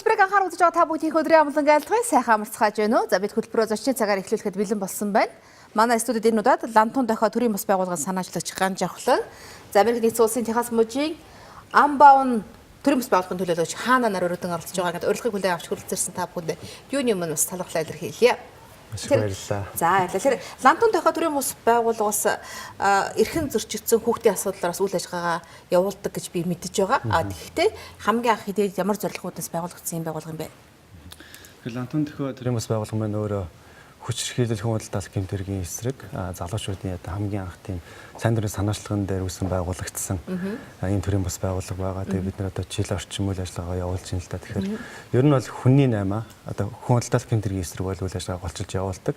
Хөтөлбөрийг анхаарал үзэж байгаа та бүхний өдрийн амгалан айлтгая. Сайхан амарцгааж байна уу? За, бид хөтөлбөрөө зочны цагаар эхлүүлэхэд бэлэн болсон байна. Манай студид энэ удаад Лантун дохио төрийн бас байгууллагын санаачлагч Ган Жавхлан, за, Америк Нэгдсэн Улсын Техас мужийн Unbound төрийн бас байгууллагын төлөөлөгч Хаана нар өрөөдөн оролцож байгаа гэдэг урилгыг хүлээн авч хүрэлцэрсэн та бүхэнд юуны өмнө бас талархлаа илэрхийлье. Маш их баярлалаа. За, баярлалаа. Тэгэхээр Лантун дохио төрийн бус байгууллагаас эрхэн зөрчигдсөн хүүхдийн асуудлаараас үйл ажиллагаа явуулдаг гэж би мэдэж байгаа. А тэгэхдээ хамгийн анх хэдий ямар зорилгоудаас байгуулагдсан юм байгууллага юм бэ? Тэгэхээр Лантун дохио төрийн бус байгууллага маань өөрөө хүч хэрхийлэл, хүн худалдаалах гэмт хэргийн эсрэг залуучуудын одоо хамгийн анх тийм сайн дурын санаачлаган дээр үүсэн байгуулагдсан ийм төрийн бус байгууллага байгаа. Тэгээ бид нар одоо жил орчим үйл ажиллагаа явуулж байна л да. Тэгэхээр ер нь бол хүний наймаа одоо хүн худалдаалах гэмт хэргийн эсрэг бол үйл ажиллагаа голчилж явуулдаг.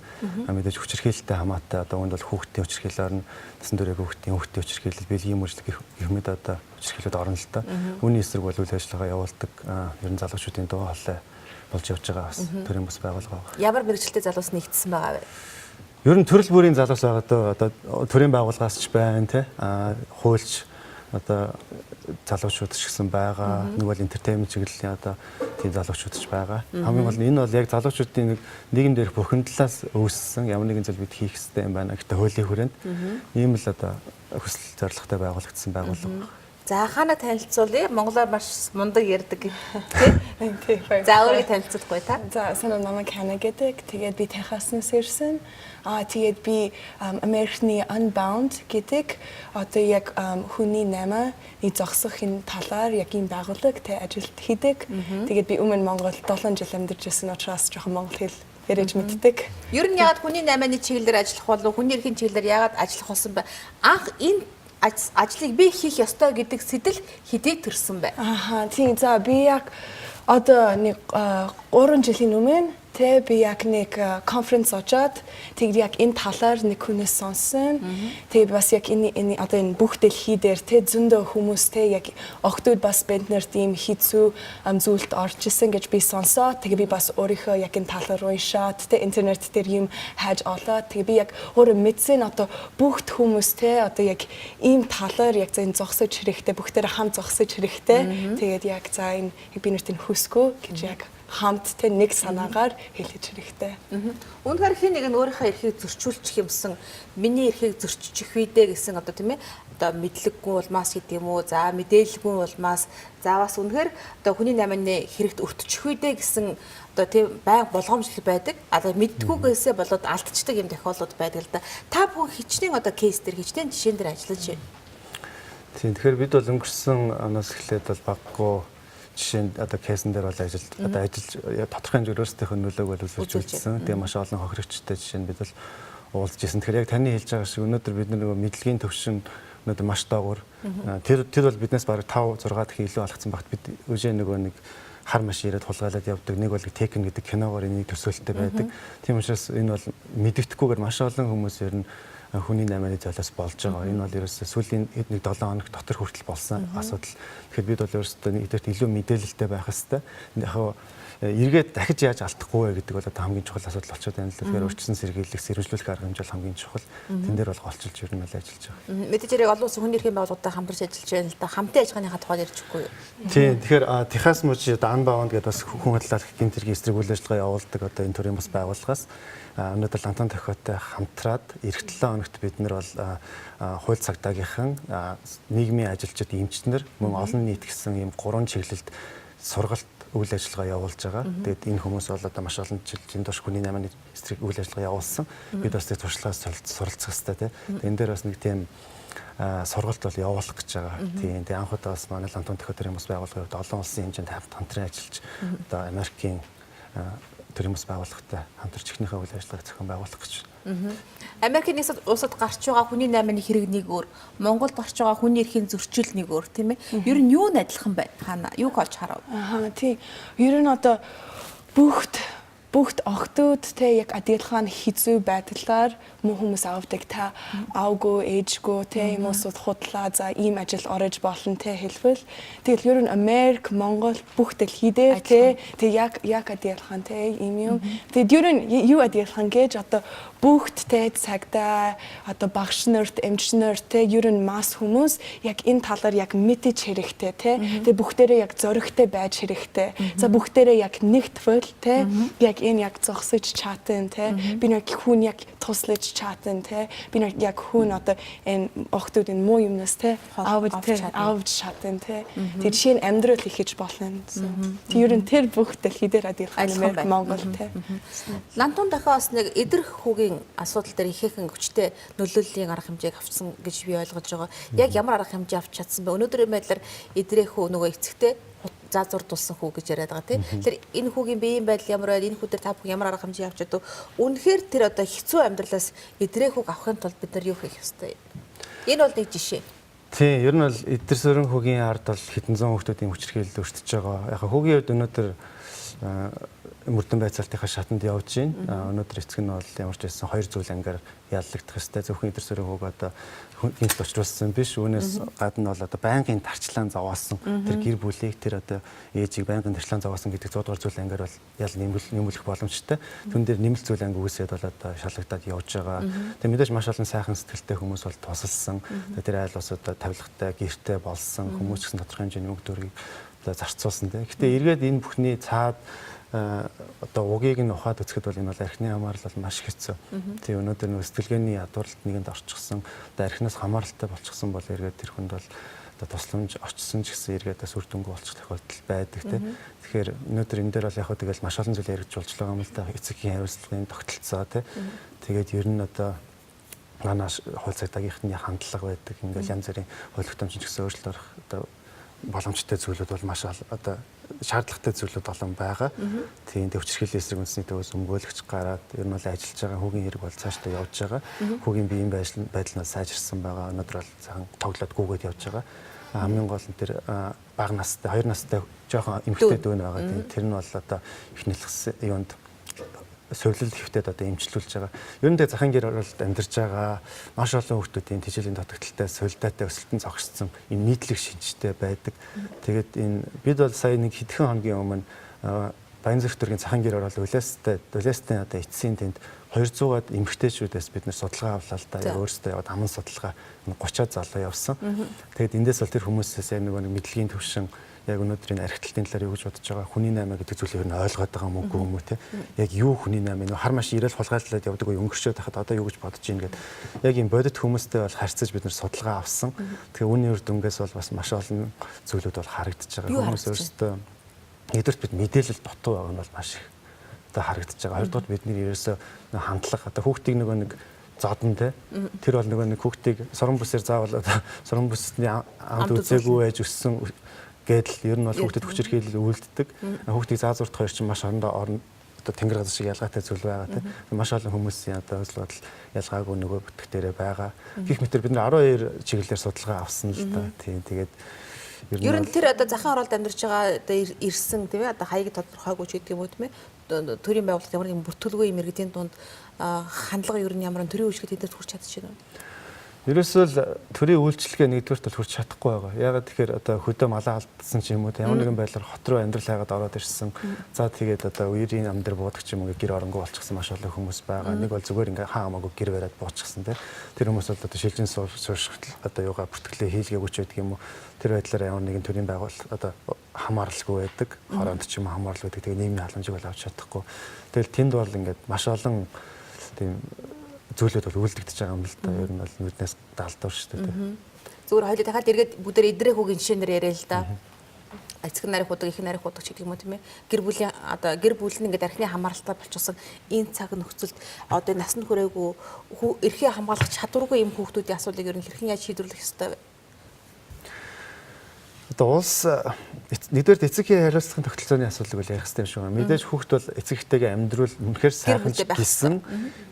Мэдээж хүч хэрхийлэлтэй хамаатай одоо үүнд бол хүүхдийн хүч хэрхийлэл орно, насан туршийн хүүхдийн хүч хэрхийлэл, бэлгийн мөрчлөг гэх мэт одоо хүч хэрхийлэлд орно л да. Үүний эсрэг бол үйл ажиллагаа явуулдаг. Ер нь залуучуудын дуу хоолой болж явж байгаа бас төрийн бас байгууллага байгаа. Ямар мэргэжилтэй залуус нэгдсэн байгаа вэ? Ер нь төрөл бүрийн залуус байгаа дөө, одоо төрийн байгууллагаас ч байна те, хуульч одоо залуучууд ч гэсэн байгаа. Нэг бол entertainment чиглэлийн одоо тийм залуучууд ч байгаа. Хамгийн гол нь энэ бол яг залуучуудын нэг нийгэм дээрх бухимдлаас үүссэн ямар нэгэн зүйл бид хийх хэрэгтэй юм байна. Гэхдээ хуулийн хүрээнд ийм л одоо хүсэл зорилготой байгуулагдсан байгууллага. За, хаана танилцуулъя? Монголоор маш мундаг ярьдаг тий. За, өөрийгөө танилцуулахгүй та. За, санаа намайг Хана гэдэг. Тэгээд би Техаснаас ирсэн. Тэгээд би Америкны Unbound гэдэг одоо яг хүний наймааны зогсох энэ талаар яг ийм байгууллага тэ ажил хийдэг. Тэгээд би өмнө Монгол 7 жил амьдарч ирсэн учраас жоохон монгол хэл яриач мэддэг. Ер нь яагаад хүний наймааны чиглэлээр ажиллах болов, хүний эрхийн чиглэлээр яагаад ажиллах болсон бэ? Анх энэ ажлыг би хийх ёстой гэдэг сэтэл хэдий төрсөн бэ? Аха, тийм, за, би яг одоо нэг 3 жилийн өмнө тэ би яг нэг конференц очоод тэгээд яг энэ талаар нэг хүнээс сонссон. Тэгээд бас яг энэ одоо энэ бүх дэлхий дээр тэ зөндөө хүмүүс тэ яг охидууд бас биднэрт ийм хэцүү зүйлд орж исэн гэж би сонсоод, тэгээд би бас өөрийнхөө яг энэ талаар уншаад тэ интернет дээр юм хайж олоод, тэгээд би яг өөрөө мэдсэн, одоо бүгд хүмүүс тэ одоо яг ийм талаар яг за энэ зогсож хэрэгтэй, бүгдээрээ хамт зогсож хэрэгтэй. Тэгээд яг за энэ би нарт энэ хүсгүй гэж яг хамт тэ нэг санаагаар хэлж хэрэгтэй. Үнэхээр хэн нэг нь өөрийнхөө эрхийг зөрчүүлчих юмсан, миний эрхийг зөрччих үедээ гэсэн одоо тийм ээ одоо мэдлэггүй улмаас гэдэг юм уу, за, мэдээлэлгүй улмаас, за, бас үнэхээр одоо хүний наймааны хэрэгт өртчих үедээ гэсэн одоо тийм байн болгоомжлол байдаг. А мэддгүйгээсээ болоод алдчихдаг юм тохиолдлууд байдаг л да. Та бүхэн хичнээн одоо case дээр, хичнээн жишээн дээр ажиллаж байна? Тийм, тэгэхээр бид бол өнгөрсөн оноос эхлээд бол баггүй жишээнд одоо case эн дээр бол ажил одоо ажиллаж тодорхой хэмжээгээр өөрсдийнх нь нөлөөг бол үзүүлж үзсэн. Тэгээ маш олон хохирогчтой жишээ нь бид бол уулзж ирсэн. Тэгэхээр яг таны хэлж байгаа шиг өнөөдөр бид нөгөө мэдлэгийн төвшин өнөөдөр маш доогуур. Тэр бол биднээс бараг 5 6 дахин илүү алхацсан багт бид үжээ нөгөө нэг хар маш ирээд хулгайлаад явдаг. Нэг бол Taken гэдэг киногоор энийг төсөөлттэй байдаг. Тийм учраас энэ бол мэдэгдэхгүйгээр маш олон хүмүүс ер нь хүний наймааны золиос болж байгаа. Энэ бол ерөөсөө сүүлийн нэг 7 хоног дотор хүртэл болсон асуудал. Тэгэхээр бид бол өөрсдөө нэгдүгээрт илүү мэдээлэлтэй байх хэрэгтэй. Яг эргээд дахиж яаж алдахгүй вэ гэдэг бол одоо хамгийн чухал асуудал болчиход байна л. Тэгэхээр урьдчилан сэргийлэх, сэрэмжлүүлэх арга хэмжээ бол хамгийн чухал. Тэн дээр бол голчилж ер нь бол ажиллаж байгаа. Мэдээж хэрэг олон улсын хүний эрхийн байгууллагуудтай хамтарч ажиллаж байна л да. Хамтын ажиллагааныхаа тухай ярьж өгөхгүй юу? Тийм, тэгэхээр Техас мужи одоо Unbound гэдэг бас хүн худалдаалах гэмт хэргийн эсрэг үйл ажиллагаа явуулдаг одоо энэ төрлийн бас байгууллагаас өнөөдөр Лантан дохиотой хамтраад ирэх 7 хоногт бид нар бол хууль цагдаагийнхан, нийгмийн ажилчид, эмчнэр, мөн олон нийт гэсэн ийм гурван чиглэлд сургалт үйл ажиллагаа явуулж байгаа. Тэгээд энэ хүмүүс бол одоо маш олон жилийн турш хүний наймааны эсрэг үйл ажиллагаа явуулсан. Бид бас тэр туршлагаас суралцах хэрэгтэй тийм. Энэ дээр бас нэг тийм сургалт бол явуулах гэж байгаа. Тийм. Тэгээ анх удаа бас манай Лантун дохио төрийн бас байгууллагын хувьд олон улсын хэмжээнд хамтран ажиллаж одоо Америкийн төрийн бас байгууллагатай хамтарч эхнийхээ үйл ажиллагааг зохион байгуулах гэж байна. Америкийн нэгдсэн улсад гарч байгаа хүний наймааны хэрэг нэг өөр, Монголд гарч байгаа хүний эрхийн зөрчил нэг өөр, тийм ээ. Ер нь юу нь адилхан байна? Хаана юуг олж харав? Аа, тийм. Ер нь одоо бүгд Бүгд охтууд те яг адилхан хэцүү байдлаар мөн хүмүүс авдаг, та аавгүй, ээжгүй те юм уу, худлаа, за ийм ажил орож болно те хэлбэл, тэгэл ер нь Америк, Монгол, бүх дэлхий дээр те тэг яг адилхан те ийм юм. Тэгээд ер нь юу адилхан гэж одоо бүгд те цагдаа, одоо багш нарт, эмч нарт те, ер нь масс хүмүүс яг энэ талаар яг мэдэж хэрэгтэй те. Тэгээ бүгдээрээ яг зоригтой байж хэрэгтэй. За, бүгдээрээ яг нэгтвэл те яг энэ яг зогсож чадна те. Би нэг хүн яг туслаж чадна те. Би нэг яг хүн одоо энэ охтууд энэ муу юмнаас те авч те авч чадна те. Тэр шинэ амьдрал эхэж болно. Тэг ер нь тэр бүх дэлхий дээр адилхан, Америк, Монгол те. Лантун дахиад бас нэг эдэрх хүүгийн асуудал дээр ихээхэн хүчтэй нөлөөллийн арга хэмжээг авсан гэж би ойлгож байгаа. Яг ямар арга хэмжээ авч чадсан бэ? Өнөөдрийн байдлаар эдрэх хүү нөгөө эцэгтэй заазуурдулсан хүү гэж яриад байгаа, тийм. Тэгэхээр энэ хүүгийн биеийн байдал ямар байд, энэ хүү дээр та бүхэн ямар арга хэмжээ авч чадав? Үнэхээр тэр одоо хэцүү амьдралаас эдрэх хүүг авахын тулд бид нар юу хийх ёстой вэ? Энэ бол нэг жишээ. Тийм, ер нь бол эдэр сөрөн хүүгийн ард бол хэдэн зуун хүүхдүүдийн хүчирхийлэл өртөж байгаа. Яг хүүгийн хувьд өнөөдөр мөрдөн байцаалтынхаа шатанд явж байна. Өнөөдөр эцэг нь бол ямар ч байсан хоёр зүйл ангаар яллагдах ёстой. Зөвхөн эдэр сөрөн хүүг одоо гэмтэл учруулсан биш. Үүнээс гадна бол одоо байнгын тарчлаан зовоосон тэр гэр бүлийг, тэр одоо ээжийг байнгын тарчлаан зовоосон гэдэг 100 дугаар зүйл ангаар бол ял нэмэлэх боломжтой. Түн дээр нэмэлт зүйл анги үүсээд бол одоо шалгагдаад явж байгаа. Тэгээ мэдээж маш олон сайхан сэтгэлтэй хүмүүс бол тусалсан. Тэр айл бас одоо тавилгатай, гэртэй болсон хүмүүс ч гэсэн тодорхой хэмжээний мөнгө төгрөгийг одоо зарцуулсан тийм. Гэтэ эргээд энэ бүхний цаад одоо угийг нь ухаад үзэхэд бол энэ бол архины хамаарал бол маш хэцүү. Тийм, өнөөдөр нөгөө сэтгэлгээний ядуурлалт нэгэнд орчихсон, одоо архинаас хамааралтай болчихсон бол эргээд тэр хүнд бол одоо тусламж очсон ч гэсэн эргээд бас үр дүнгүй болчих тохиолдол байдаг тийм. Тэгэхээр өнөөдөр энэ дээр бол яг хөө тэгэл маш олон зүйл яригдж болж байгаа юм л да. Эцгийн хариуцлагын тогтолцоо тийм. Тэгээд ер нь одоо манай хууль цагдаагийнхны хандлага байдаг. Ингээл янз бүрийн хууль хөтөмж ч гэсэн өөрчлөлт орох одоо боломжтой зүйлүүд бол маш одоо шаардлагатай зүйлүүд олон байгаа. Тийм, төвчрхийллийн эсрэг үндэсний төвөөс өмгөөлөгч гараад ер нь бол ажиллаж байгаа, хүүгийн хэрэг бол цаашдаа явж байгаа. Хүүгийн биеийн байдал нь сайжирсан байгаа. Өнөөдөр бол сайхан тоглоод гүгээд явж байгаа. Хамгийн гол нь тэр бага настай, 2 настай жоохон эмэгтэй дүүн байгаа. Тийм, тэр нь бол одоо их нэлхсэн юунд сувилал хэвтээд одоо эмчлүүлж байгаа. Ер нь тэгээ захын гэр оролт амьдарч байгаа маш олон хүүхдүүдийн тэжээлийн дутагдaltaй, сулдаатай, өсөлтөн зогссон юм нийтлэг шинжтэй байдаг. Тэгээд энэ бид бол сая нэг хэдхэн хоногийн өмнө Баянзүрх төргийн захын гэр оролт Улиастай одоо эцсийн тэнд 200-аад эмэгтэйчүүдээс бид нэр судалгаа авлаа л да. Өөрсдөө яваад аман судалгаа 30-аад залуу явсан. Тэгээд эндээс бол тэр хүмүүсээс яг нөгөө нэг мэдлэгийн төвшин, яг өнөөдөр энэ архиталтын талаар юу гэж бодож байгаа, хүний наймаа гэдэг зүйлийг ер нь ойлгоод байгаа юм уу, юм уу те. Яг юу хүний наймаа, нөө хар маш ирээл хулгайлаад явдаг үе өнгөрчөөд хахад одоо юу гэж бодож ийн гэд яг ийм бодит хүмүүстэй бол харьцаж бид нар судалгаа авсан. Тэгэхээр үүний үр дүнгээс бол бас маш олон зүйлүүд бол харагдаж байгаа. Хүмүүс өөрсдөө нэгдүгürt бид мэдээлэл дутуу байгаа нь бол маш их одоо харагдаж байгаа. Хоёрдугаар бидний ерөөсөө хандлага, одоо хүүхдийг нөгөө нэг зодон те. Тэр бол нөгөө нэг хүүхдийг суран бүсээр заавал одоо суран бүсний амт үзээгүй байж өссөн гэдэл ер нь бол хүүхдэд хүчирхийлэл үйлддэг. Хүүхдийг заазуурт хоёр чинь маш орондоо орно одоо тэнгэр газар шиг ялгаатай зүйл байгаа тийм. Маш олон хүмүүсийн одоо үзэл бодол ялгаагүй нөгөө бүтгэх дээрээ байгаа. Гэх мэтэр бид нар 12 чиглэлээр судалгаа авсан л да. Тийм, тэгээд ер нь тэр одоо захын оролд амьдарч байгаа одоо ирсэн тийм ээ, одоо хаяг тодорхойгүй ч гэдэг юм уу тийм ээ, төрийн байгууллага ямар нэгэн бүртгэлгүй юм иргэдийн дунд хандлага ер нь ямар төрийн үйлчлэгээ тэдэнд хүрч чадчих юм. Ерөөсөө л төрийн үйлчлэгээ нэгдүгээрт бол хүрч чадахгүй байгаа. Яагаад тэгэхээр одоо хөдөө малаа алдсан ч юм уу, ямар нэгэн байдлаар хот руу амьдрал хайгаад ороод ирсэн. За, тэгээд одоо үерийн амьдрал буудаг ч юм уу, гэр оронгүй болчихсон маш олон хүмүүс байгаа. Нэг бол зүгээр ингээ хаа хамаагүй гэр бариад буучихсан тийм. Тэр хүмүүс бол одоо шилжин сууршигтал одоо юугаа бүртгэлээ хийлгээгүй ч байдаг юм уу. Тэр байдлаар ямар нэгэн төрийн байгууллага одоо хамааралгүй байдаг. Хороонд ч юм уу хамаарал байдаг. Тэгээ нийгмийн халамжийг бол авч чадахгүй. Тэгэл тэнд бол ингээд маш олон тийм зүйлүүд бол үлдэгдэж байгаа юм л да. Ер нь бол нүднээс далдуур шүү дээ. Зүгээр хоёул дахиад эргээд бүгдээр эдрэх хүүгийн жишээнээр яриа л да. Эцэг нарийн худаг, их нарийн худаг ч гэдэг юм уу тийм ээ. Гэр бүлийн одоо гэр бүл нь ингээд архины хамааралтай болчихсон энэ цаг нөхцөлд одоо насанд хүрээгүй, эрхээ хамгаалах чадваргүй юм хүүхдүүдийн асуудлыг ер нь хэрхэн яаж шийдвэрлэх ёстой вэ? Одоо улс Нэгдүгээр эцэг эхийн хариуцлагын тогтолцооны асуудлыг бол ярих хэрэгтэй юм шиг байна. Мэдээж хүүхд бол эцэг эхтэйгээ амьдрал үнэхээр сайхан ч гэсэн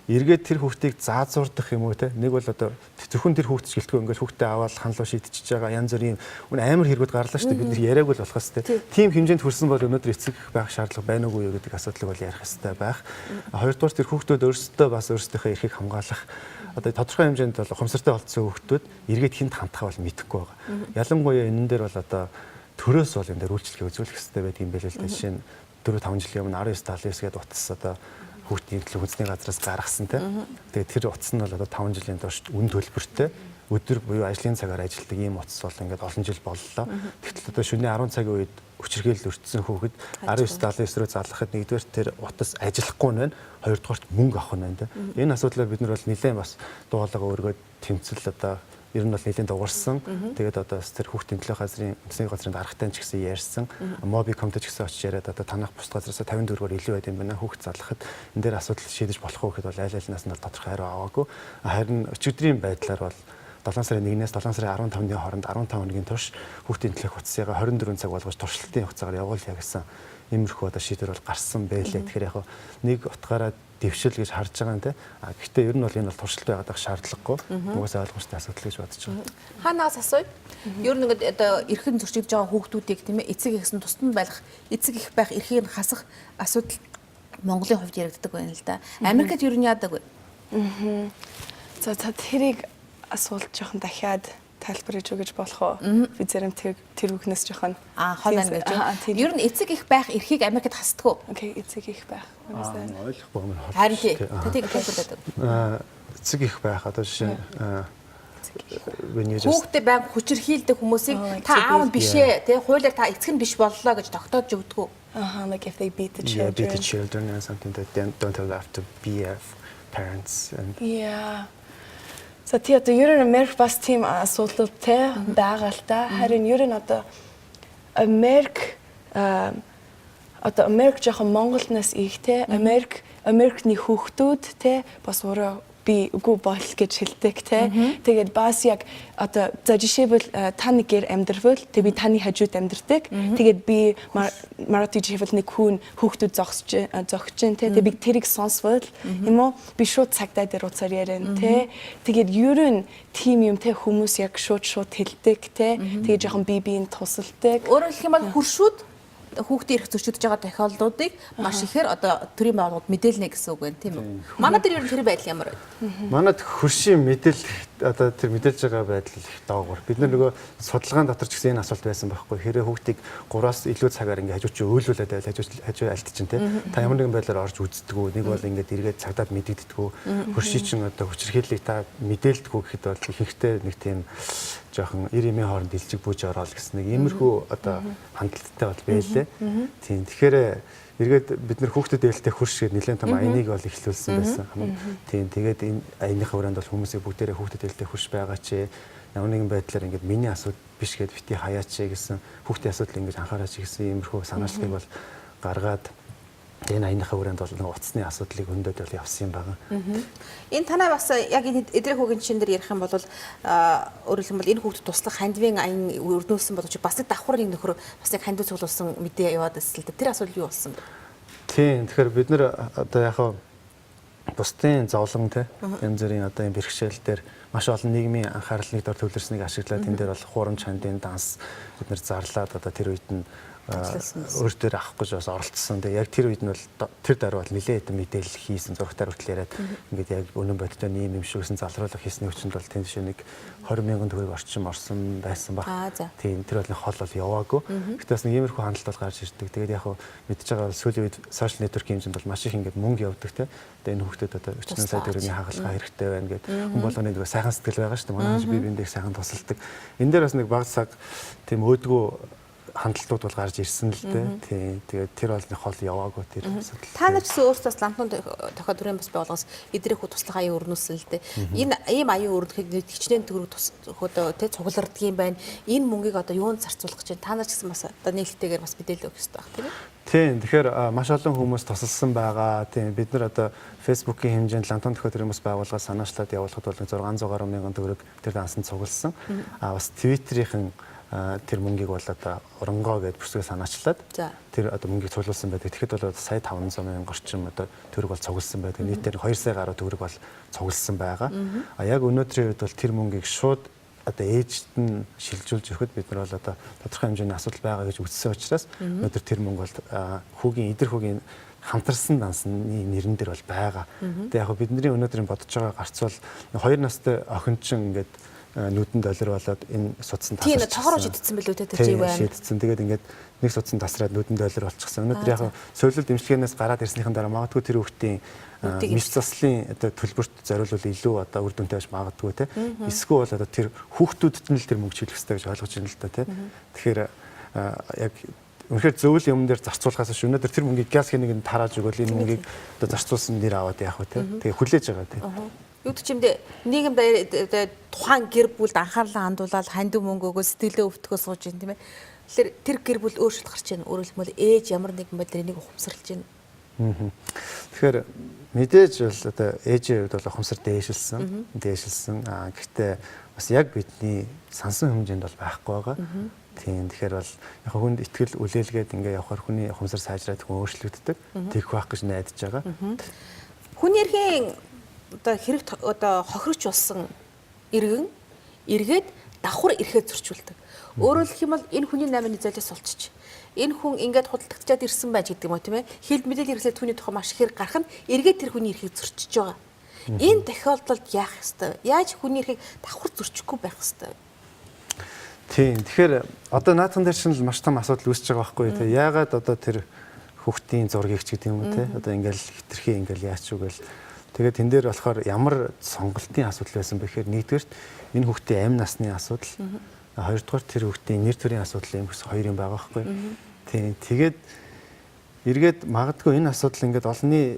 эргээд тэр хүүхдийг заазуурдах юм уу те. Нэг бол одоо зөвхөн тэр хүүхд ч гэлтгүй ингээд хүүхдээ аваад хан руу шийдчихэж байгаа янз бүрийн үн амар хэрэгүүд гарлаа шүү дээ. Бид нар яриаг бол болох хэрэгтэй. Тийм хэмжээнд хүрсэн бол өнөөдөр эцэг байх шаардлага байна уугүй юу гэдэг асуудлыг бол ярих хэрэгтэй байх. Хоёрдугаар тэр хүүхдүүд өөрсдөө бас өөрсдийнхөө эрхийг хамгаалах одоо тодорхой хэмжээнд бол ухамсартай болцсон хүүхдүүд эргээд хүнд хандхаа бол мэдэхгүй байгаа. Ялангуяа энэн дээр бол одоо төрөөс бол энэ дээр үйлчлэгээ үзүүлэх хэрэгтэй байдаг юм байл л дээ. Жишээ нь 4 5 жилийн өмнө 19 79 гээд утас одоо хүүхдийн төлөө үндэсний газраас гаргасан тийм. Тэгээд тэр утас нь бол одоо 5 жилийн турш үн төлбөртэй өдөр буюу ажлын цагаар ажилладаг ийм утас бол ингээд олон жил боллоо. Тэгтэл одоо шөнийн 10 цагийн үед хүчирхийлэл өртсөн хүүхэд 19 79 рүү залгахад нэгдүгээр тэр утас ажиллахгүй нь байна. Хоёрдугаарт мөнгө авах нь байна тийм. Энэ асуудлаар бид нар бол нэлээд бас дуулага өргөөд тэмцэл одоо ер нь бол нэлээд дуурсан. Тэгээд одоо бас тэр хүүхдийн төлөө газрын үндэсний газрын даргатай ч гэсэн ярьсан. Mobicom-тэй ч гэсэн очиж яриад одоо танах бусд газраас 54-оор илүү байд юм байна. Хүүхд залгахад энэ дээр асуудал шийдэж болох уу гэхэд бол аль альнаас нь бол тодорхой хариу аваагүй. Харин өчигдрийн байдлаар бол 7 сарын 1-ээс 7 сарын 15-ны хооронд 15 хоногийн турш хүүхдийн төлөөх утсыгаа 24 цаг болгож туршилтын хугацаагаар явуулъя гэсэн иймэрхүү одоо шийдвэр бол гарсан байлээ. Тэгэхээр яг нэг утгаараа дэвшил гэж харж байгаа юм те. А гэхдээ ер нь бол энэ бол туршилт байгаад байх шаардлагагүй. Угаасаа ойлгомжтой асуудал гэж бодож байгаа. Хаанаас асууя? Ер нь ингээд одоо эрхэн зөрчигдөж байгаа хүүхдүүдийг тийм ээ эцэг эхсэн тусдан байх, эцэг эх байх эрхийг нь хасах асуудал Монголын хувьд яригддаг байна л да. Америкт ер нь яадаг вэ? За тэрийг асуулт жоохон дахиад тайлбарлаж өгч болох уу? Би зарим тэр үгнээс жоохон хол байна гэж. Ер нь эцэг эх байх эрхийг Америкт хасдаг уу? Окей, эцэг эх байх. Ойлгохгүй юм хол. Харин тий. Тэгийг тайлбарлаад. Эцэг эх байх одоо жишээ нь хүүхдээ байнга хүчирхийлдэг хүмүүсийг та аав нь биш ээ, тий, хуулиар та эцэг нь биш боллоо гэж тогтоож өгдөг үү? Like if they beat the children. Yeah, beat the children and something that they don't have to be parents and Yeah. За тий, одоо ер нь Америк бас тийм асуудалтай байгаа л та. Харин ер нь одоо Америк одоо Америк жоохон Монголнаас их те. Америкны хүүхдүүд те бас өөрөө би үгүй бол гэж хэлдэг те. Тэгээд бас яг одоо за жишээлбэл та нэг гэр амьдрвал тэг би таны хажууд амьдардаг. Тэгээд би Марати жишээлбэл нэг хүн хүүхдүүд зогсож зогсож те. Тэгээд би тэрийг сонсвол юм уу би шууд цагдаа дээр уцаар ярина те. Тэгээд ер нь тийм юм те хүмүүс яг шууд шууд хэлдэг те. Тэгээд жоохон би биеийн тусалдаг. Өөрөөр хэлэх юм бол хөршүүд хүүхдийн эрх зөрчигдөж байгаа тохиолдлуудыг маш ихээр одоо төрийн байгууллагууд мэдээлнэ гэсэн үг байна тийм үү? Манай дээр ер нь тэр байдал ямар вэ? Манад хөршийн мэдээлэл одоо тэр мэдээлж байгаа байдал их доогуур. Бид нар нөгөө судалгаан дотор ч гэсэн энэ асуулт байсан байхгүй. Хэрэг хүүхдийг 3-аас илүү цагаар ингээ хажуу чи өөлүүлээд байвал хажуу альт чинь те. Та ямар нэгэн байдлаар орж үздэггүй. Нэг бол ингээд эргээд цагдаад мэдэгддэггүй. Хөршийн чинь одоо хүчирхийллийг та мэдээлдэггүй гэхэд бол ихэнхдээ нэг тийм жоохон эр эмийн хооронд илжиг бүүж ороод гэсэн нэг иймэрхүү одоо хандалттай бол байлээ. Тийм. Тэгэхээр эргээд бид нэр хүүхдэд ээлтэй хөрш гээд нэлээд том аяныг бол эхлүүлсэн байсан. Тийм. Тэгээд энэ аяныхаа хүрээнд бол хүмүүсийг бүгдээрээ хүүхдэд ээлтэй хөрш байгаа ч ямар нэгэн байдлаар ингээд миний асуудал биш гээд бити хаяач гэсэн хүүхдийн асуудал ингэж анхаараач гэсэн иймэрхүү санаачлагыг бол гаргаад энэ аяныхаа хүрээнд бол нэг утасны асуудлыг хөндөд бол явсан юм байна. Энэ танай бас яг энэ эдрэх хүүгийн жишээн дээр ярих юм бол өөрөөр хэлбэл энэ хүүхдэд туслах хандивын аян өрнүүлсэн боловч бас нэг давхар нэг нөхөр бас нэг хандив цуглуулсан мэдээ яваад байсан л да. Тэр асуудал юу болсон бэ? Тийм. Тэгэхээр бид нэр одоо яг хаа бусдын зовлон те янз бүрийн одоо юм бэрхшээл дээр маш олон нийгмийн анхаарал нэг дор төвлөрснийг ашиглаад энэ дээр бол хуурамч хандын данс бид нэр зарлаад одоо тэр үед нь өөр дээр авах гэж бас оролцсон. Тэгээ яг тэр үед нь бол тэр даруй бол нэлээд хэдэн мэдээлэл хийсэн, зурагтаар хүртэл яриад ингээд яг үнэн бодиттой ийм юм шиг гэсэн залруулга хийсний хүчинд бол тэнд жишээ нэг 20 мянган төгрөг орчим орсон байсан баг. Тийм, тэр бол нэг хол бол яваагүй. Гэтэ бас нэг иймэрхүү хандлт бол гарч ирдэг. Тэгээд яг хөө мэдж байгаа бол сүүлийн үед сошиал нэтворк хэмжээнд бол маш их ингээд мөнгө явдаг те. Тэгээ энэ хүүхдэд одоо 40 сая төгрөгийн хагалгаа хэрэгтэй байна гэд хүн болгоны нэг сайхан сэтгэл байгаа шүү дээ. Манай бие биендээ сайхан тусалдаг. Энэ дээр бас нэг баг цаг тийм өөдгөө хандлтууд бол гарч ирсэн л дээ. Тийм. Тэгээд тэр бол нэг хол яваагүй тэр асуудал. Та нар ч гэсэн өөрсдөө бас ламтун тохиол төрийн бас байгууллагаас эдрэх хүү туслах аян өрнүүлсэн л дээ. Энэ ийм аян өрнөхэд хичнээн төгрөг тус тэ цугларддаг юм байна. Энэ мөнгийг одоо юунд зарцуулах гэж байна? Та нар ч гэсэн бас одоо нээлттэйгээр бас мэдээлэл өгөх ёстой байх тийм ээ. Тийм. Тэгэхээр маш олон хүмүүс тусалсан байгаа. Тийм. Бид нар одоо Facebook-ийн хэмжээнд ламтун тохиол төрийн бас байгууллагаас санаачлаад явуулахад бол 600 гаруй мянган төгрөг тэр дансанд цугласан. А бас Twitter-ийн тэр мөнгийг бол одоо оронгоо гэдээ бүсгээ санаачлаад тэр одоо мөнгийг цуглуулсан байдаг. Тэгэхэд бол сая 500 мянган орчим одоо төгрөг бол цугласан байдаг. Нийтээр 2 сая гаруй төгрөг бол цугласан байгаа. А яг өнөөдрийн үед бол тэр мөнгийг шууд одоо ээжд нь шилжүүлж өгөхөд бид нар бол одоо тодорхой хэмжээний асуудал байгаа гэж үзсэн учраас өнөөдөр тэр мөнгө бол хүүгийн идэр хүүгийн хамтарсан дансны нэрэн дээр бол байгаа. Тэгээ яг бидний өнөөдрийн бодож байгаа гарц бол 2 настай охин чинь ингээд нүдэнд олир болоод энэ судсан тасарч. Тийм тоогоор шидсэн билүү те тэр живэн. Шидсэн. Тэгээд ингээд нэг судсан тасраад нүдэнд олир болчихсон. Өнөөдөр яг суулил дэмжлэгээнээс гараад ирснийхэн дараа магадгүй тэр хүүхдийн мэс заслын одоо төлбөрт зориулвал илүү одоо үр дүнтэй байж магадгүй те. Эсвэл бол одоо тэр хүүхдүүдэд нь л тэр мөнгө чиглэх хэрэгтэй гэж ойлгож байна л да те. Тэгэхээр яг үнэхээр зөвл юм дээр зарцуулахаас биш өнөөдөр тэр мөнгийг газ хэнэг нь тарааж өгөөл энэ мөнгийг одоо зарцуулсан нэр аваад яах вэ те. Тэгээ хүлээж байгаа те. Юу ч юм дэ нийгэмд тухайн гэр бүлд анхаарлаа хандуулаад хандив мөнгө өгөө сэтгэлээ өвтгөө сууж юм тийм ээ. Тэгэхээр тэр гэр бүл өөрчлөлт гарч байна. Өөрөөр хэлбэл ээж ямар нэгэн байдлаар энийг ухамсарлаж байна. Тэгэхээр мэдээж бол одоо ээжийн хувьд бол ухамсар дээшилсэн, дээшилсэн. Аа гэхдээ бас яг бидний сансан хэмжээнд бол байхгүй байгаа. Тийм тэгэхээр бол яг хүнд итгэл үлээлгээд ингээ явахаар хүний ухамсар сайжраад хүн өөрчлөгддөг. Тэгэх байх гэж найдаж байгаа. Хүний эрхийн одоо хэрэг одоо хохирогч болсон иргэн эргээд давхар эрхээ зөрчүүлдэг. Өөрөөр хэлэх юм бол энэ хүний наймны золиос болчих. Энэ хүн ингээд худалдагчаад ирсэн байж гэдэг юм уу тийм ээ. Хэл мэдээлэл хэрэглээ түүний тухай маш ихээр гарах нь эргээд тэр хүний эрхийг зөрчиж байгаа. Энэ тохиолдолд яах ёстой вэ? Яаж хүний эрхийг давхар зөрчихгүй байх ёстой вэ? Тийм. Тэгэхээр одоо наатан дээр чинь л маш том асуудал үүсэж байгаа байхгүй тий. Яагаад одоо тэр хүүхдийн зургийг ч гэдэг юм уу тий. Одоо ингээл хитрхи ингээл яач юу гэл. Тэгээд тэн дээр болохоор ямар сонголтын асуудал байсан бэ гэхээр нэгдүгээрт энэ хүүхдийн амь насны асуудал, хоёрдугаар тэр хүүхдийн нэр төрийн асуудал юм гэсэн хоёр юм байгаа байхгүй. Тийм. Тэгээд эргээд магадгүй энэ асуудал ингээд олонний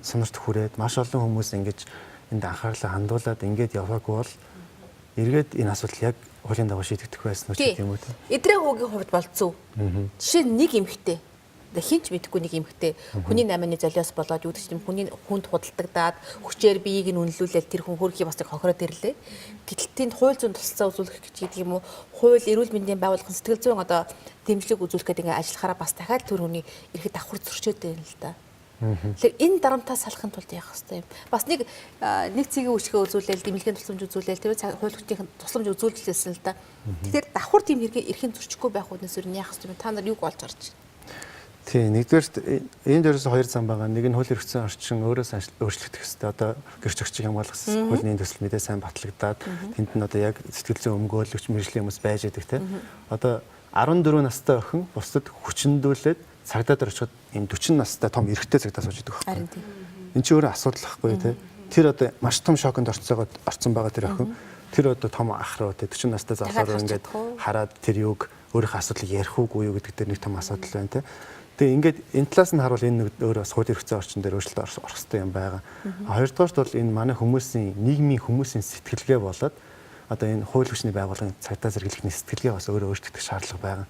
сонорт хүрээд маш олон хүмүүс ингэж энд анхаарлаа хандуулад ингээд яваагүй бол эргээд энэ асуудал яг хуулийн дагуу шийдэгдэх байсан уу гэх юм уу те. Эдрээ хүүгийн хувьд бол зөв. Жишээ нь нэг эмэгтэй хинч мэдэхгүй нэг эмэгтэй хүний наймны золиос болоод юу гэдэг чинь хүний хүнд худалдагдаад хүчээр биеийг нь үнэлүүлээл тэр хүн хөрхий бас хохироод ирлээ. Гэтэл тэнд хууль зүйн тусалцаа үзүүлэх гэж гэдэг юм уу? Хууль эрүүл мэндийн байгууллагын сэтгэл зүйн одоо дэмжлэг үзүүлэх гэдэг ингээ ажиллахаараа бас дахиад тэр хүний эрхэд давхар зөрчөөд байна л да. Тэгэхээр энэ дарамтаас салахын тулд яах ёстой юм? Бас нэг цэгийн үйлчлэгээ үзүүлээл, дэмжлэгийн тусламж үзүүлээл, тэр хууль хүчнийхэн тусламж үзүүлжлээсэн л да. Тэгэхээр давхар тийм хэрэг эрхийн зөрчихгүй байх үүднээс юу яах ёстой юм? Та нар юуг олж харж байна? Тийм, нэгдүгээрт энд ерөөсөө хоёр зам байгаа. Нэг нь хууль эрх зүйн орчин өөрөөс өөрчлөгдөх ёстой. Одоо гэрч өгчийг хамгаалах хуулийн төсөл мэдээ сайн батлагдаад тэнд нь одоо яг сэтгэл зүйн өмгөөлөгч мэргэжлийн хүмүүс байж байдаг те. Одоо 14 настай охин бусдад хүчндүүлээд цагдаа дээр очиход ийм 40 настай том эрэгтэй цагдаа сууж идэг байхгүй. Энд чинь өөрөө асуудал байхгүй те. Тэр одоо маш том шоконд орцсон байгаа тэр охин. Тэр одоо том ах руу те 40 настай залуу руу ингээд хараад тэр юуг өөрийнхөө асуудлыг ярих уугүй юу гэдэг дээр нэг том асуудал байна те. Тэгээ ингээд энэ талаас нь харуул энэ өөр бас хууль эрх зүйн орчин дээр өөрчлөлт орох хэрэгтэй юм байгаа. Хоёрдугаарт бол энэ манай хүмүүсийн нийгмийн хүмүүсийн сэтгэлгээ болоод одоо энэ хууль хүчний байгууллагын цагдаа зэрэглэхний сэтгэлгээ бас өөрөө өөрчлөгдөх шаардлага байгаа.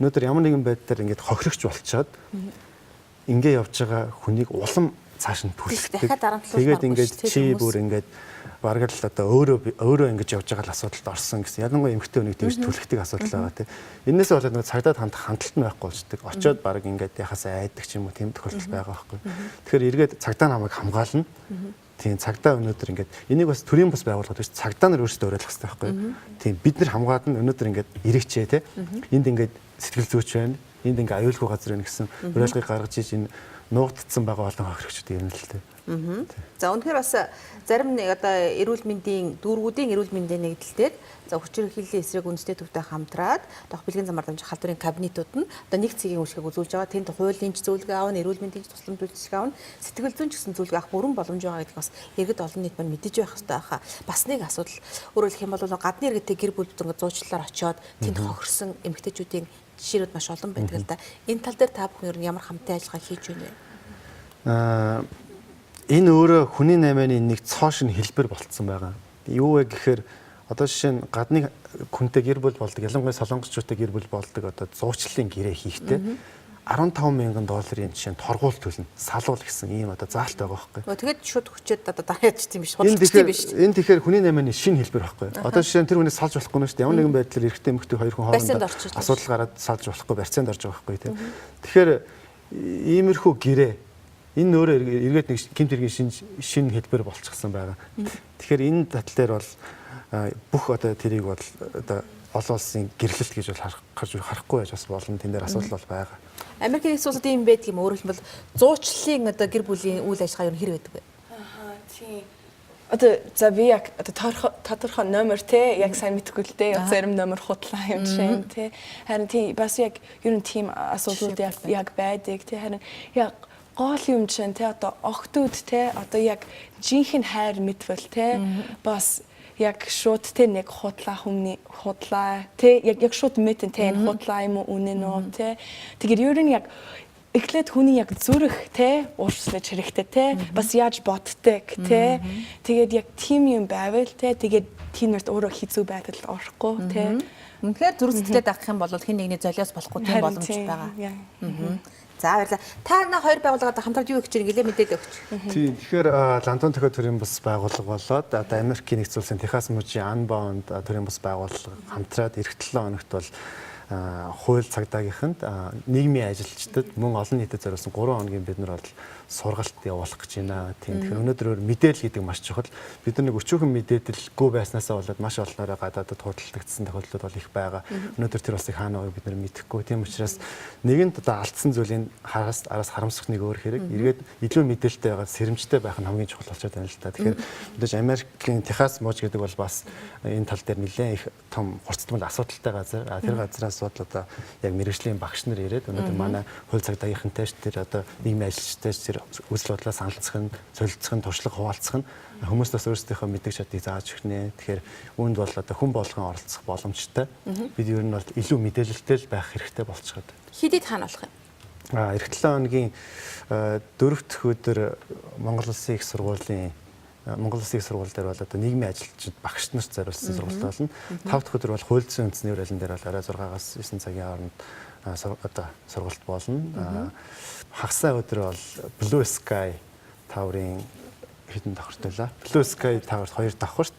Өнөөдөр ямар нэгэн байдлаар ингээд хохирогч болчоод ингээ явж байгаа хүнийг улам цааш нь түлхдэг. Тэгээд ингээд чи бүр ингээд бараг л одоо өөрөө ингэж явж байгаа л асуудалд орсон гэсэн. Ялангуяа эмэгтэй хүнийг тэгж түлхдэг асуудал байгаа тийм. Энээсээ болоод нэг цагдаад хандах хандлт нь байхгүй болчдөг. Очоод бараг ингээд яхаас айдаг ч юм уу тийм тохиолдол байгаа байхгүй. Тэгэхээр эргээд цагдаа намайг хамгаална. Тийм, цагдаа өнөөдөр ингээд энийг бас төрийн бас байгууллагууд биш цагдаа нар өөрсдөө уриалах хэрэгтэй байхгүй. Тийм, бид нар хамгаална өнөөдөр ингээд ирээчээ те. Энд ингээд сэтгэл зүйч байна. Энд ингээд аюулгүй газар байна гэсэн уриалгыг гаргаж иж энэ нуугдсан байгаа олон хохирогчд юм л те. За үнэхээр бас зарим нэг одоо эрүүл мэндийн дүүргүүдийн эрүүл мэндийн нэгдэлтээр за хүчирхийллийн эсрэг үндэсний төвтэй хамтраад дох бэлгийн замаар дамжих халдварын кабинетууд нь одоо нэг цэгийн үйлчлэгийг үзүүлж байгаа. Тэнд хуулийн ч зөвлөгөө аавна, эрүүл мэндийн тусламж үйлчилгээ аавна, сэтгэл зүйн ч гэсэн зөвлөгөө авах бүрэн боломж байгаа гэдгийг бас иргэд олон нийт маань мэдэж байх хэрэгтэй байхаа. Бас нэг асуудал өөрөөр хэлэх юм бол гадны иргэдтэй гэр бүл ингээд зуучлалаар очиод тэнд хохирсон эмэгтэйчүүдийн жишээнүүд маш олон байдаг л да. Энэ тал дээр та бүхэн ер нь ямар хамтын ажиллагаа хийж байна вэ? Энэ өөрөө хүний наймааны нэг цоо шинэ хэлбэр болцсон байгаа. Юу вэ гэхээр одоо жишээ нь гадны хүнтэй гэр бүл болдог, ялангуяа солонгосчуудтай гэр бүл болдог одоо зуучлалын гэрээ хийхдээ 15,000 долларын жишээ нь торгуул төлнө. Салуул гэсэн ийм одоо заалт байгаа байхгүй. Тэгээд шууд хүчээд одоо дараа ядчих юм биш. Худалдаж юм биш. Энэ тэгэхээр хүний наймааны шинэ хэлбэр байхгүй. Одоо жишээ нь тэр хүнээс салж болохгүй нь шүү дээ. Ямар нэгэн байдлаар эрэгтэй эмэгтэй хоёр хүн хоорондоо асуудал гараад салж болохгүй барьцаанд орж байгаа байхгүй тийм. Тэгэхээр иймэрхүү гэрээ энэ өөрөө эргээд нэг гэмт хэргийн шинэ хэлбэр болчихсон байгаа. Тэгэхээр энэ татал дээр бол бүх одоо тэрийг бол одоо олон улсын гэрлэлт гэж бол харахгүй байж бас болно. Тэн дээр асуудал бол байгаа. Америкийн нэгдсэн улсад ийм байдаг юм. Өөрөөр хэлбэл зуучлалын одоо гэр бүлийн үйл ажиллагаа юу хэр байдаг вэ? Аа тийм. Одоо за би яг одоо тодорхой номер те яг сайн мэдэхгүй л дээ. Зарим номер худлаа юм шиг те. Харин тийм бас яг ер нь тийм асуудлууд яг байдаг те. Харин яг гол юм чинь те одоо охтууд те одоо яг жинхэнэ хайр мэдвэл те бас яг шууд те нэг худлаа хүмүүний худлаа те яг шууд мэдэн те энэ худлаа юм уу үнэн үү те. Тэгэхээр ер нь яг эхлээд хүний яг зүрх те уучлаж хэрэгтэй те бас яаж боддог те. Тэгээд яг тийм юм байвал те тэгээд тийм нарт өөрөө хэцүү байдал орохгүй те. Үнэхээр зүрх сэтгэлээ дагах юм бол хэн нэгний золиос болохгүй тийм боломж байгаа. За баярлалаа. Та нар хоёр байгууллагад хамтраад юу хийж байгаа гэлээ мэдээлэл өгч. Тийм. Тэгэхээр Лантун төхөө төрийн бус байгууллага болоод одоо Америкийн нэгдсэн улсын Техас мужийн Unbound төрийн бус байгууллага хамтраад эх 7 хоногт бол хууль цагдаагийнханд нийгмийн ажилчдад мөн олон нийтэд зориулсан 3 хоногийн бид нар бол сургалт явуулах гэж байна. Тийм. Тэгэхээр өнөөдөр мэдээлэл гэдэг маш чухал. Бид нар нэг өчүүхэн мэдээлэлгүй байснаасаа болоод маш олноороо гадаадад худалдагдсан тохиолдлууд бол их байгаа. Өнөөдөр тэр улсыг хаана байгааг бид нар мэдэхгүй. Тийм учраас нэгэнт одоо алдсан зүйлийн хараас араас харамсах нэг өөр хэрэг. Эргээд илүү мэдээлэлтэй байгаа сэрэмжтэй байх нь хамгийн чухал болчиход байна л да. Тэгэхээр мэдээж Америкийн Техас муж гэдэг бол бас энэ тал дээр нэлээд их том хурцтмал асуудалтай газар. Тэр газраас бол одоо яг мэрэгжлийн багш нар ирээд өнөөдөр манай хууль цагдаагийнхантай ч тэр одоо нийгмийн ажилчтай ч тэр үзэл бодлоо саналцах нь, солилцох нь, туршлага хуваалцах нь хүмүүст бас өөрсдийнхөө мэддэг чадыг зааж өгнө. Тэгэхээр үүнд бол одоо хүн болгон оролцох боломжтой. Бид ер нь бол илүү мэдээлэлтэй л байх хэрэгтэй болчиход. Хэдийд хаана болох юм? Эх 7 хоногийн 4 дахь өдөр Монгол Улсын их сургуулийн Монгол Улсын их сургууль дээр бол одоо нийгмийн ажилчид багш нарт зориулсан сургалт болно. 5 дахь өдөр бол хууль зүйн үндэсний урайлан дээр бол орой 6-аас 9 цагийн хооронд одоо сургалт болно. Хагасаа өдөр бол Blue Sky Tower-ын хэдэн давхарт байлаа. Blue Sky Tower 2 давхарт,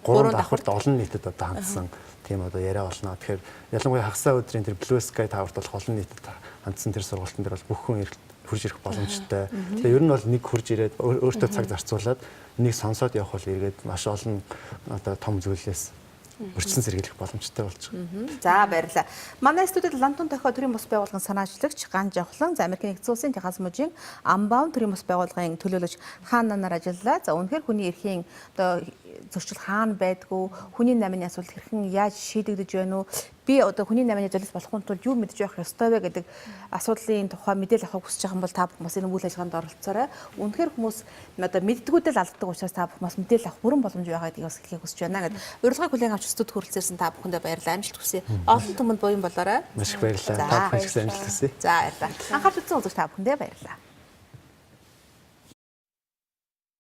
3 давхарт олон нийтэд одоо хандсан тийм одоо яриа болно. Тэгэхээр ялангуяа хагасаа өдрийн тэр Blue Sky Tower-т болох олон нийтэд хандсан тэр сургалтын дээр бол бүх хүн хурж ирэх боломжтой. Тэгээ ер нь бол нэг хурж ирээд өөртөө цаг зарцуулаад нэг сонсоод явах бол эргээд маш олон одоо том зүйлээс өрчсөн сэргийлэх боломжтой болж байгаа. За баярлалаа. Манай студид Лантун тохио төрийн бус байгууллагын санаачлагч Ган Жавхлан, за Америкийн нэгдсэн улсын Техас мужийн Unbound төрийн бус байгууллагын төлөөлөгч Хаан нанаар ажиллалаа. За үнэхээр хүний эрхийн одоо зөрчил хаана байдгүй, хүний намын асуудал хэрхэн яаж шийдэгдэж байна уу? Би одоо хүний намын золиос болохын тулд юу мэдж байх ёстой вэ гэдэг асуудлын тухай мэдээлэл авахыг хүсэж байгаа юм бол та бүхэн бас энэ үйл ажиллагаанд оролцоорой. Үнэхээр хүмүүс одоо мэддгүүдэл алддаг учраас та бүхэн бас мэдээлэл авах бүрэн боломж байгаа гэдгийг бас хэлхийг хүсэж байна гэдэг. Урилгыг хүлээн авч студ хүрэлцээрсэн та бүхэндээ баярлалаа. Амжилт хүсье. Олон түмэнд буян болоорой. Маш их баярлалаа. Та бүхэн ч гэсэн амжилт хүсье. За баярлалаа. Анхаарч үзсэн үзэгч та бүхэндээ баярлалаа.